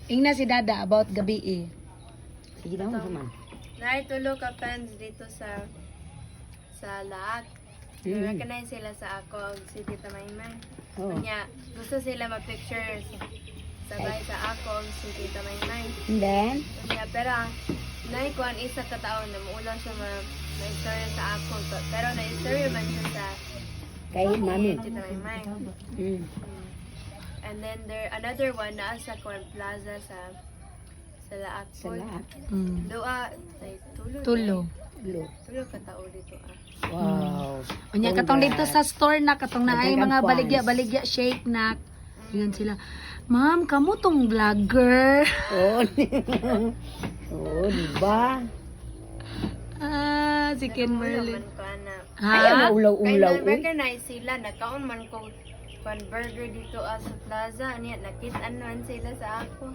Ingna si Dada about gabi eh. Sige daw man. Naay tulo ka fans dito sa Laak. Recognize sila sa ako ug si Tita Maymay. Oh. Unya, gusto sila ma-picture sabay sa ako ug si Tita Maymay. And then, Unya, pero ang naay kuan isa ka taon na muulaw siya ma ma-istorya sa ako, pero na-istorya man siya sa kay mami. Tita Maymay. And then there another one naa sa kuan plaza sa Laak Sa po. lahat. Dua, ay, tulo. Tulo. Lo. Tulo ka tao dito ah. Wow. Unya katong dito sa store na katong naay Daghan mga fans. baligya baligya shake na. Yun sila. Ma'am, kamo tong vlogger. Oh. Oh, di ba? Ah, si Ken Ulo Merlin. man ko ana. Ayaw Ha? na ulaw-ulaw. Kay Uy. na-recognize sila, nakaon man ko kwan burger dito ah, sa plaza, niya nakit-an man sila sa ako.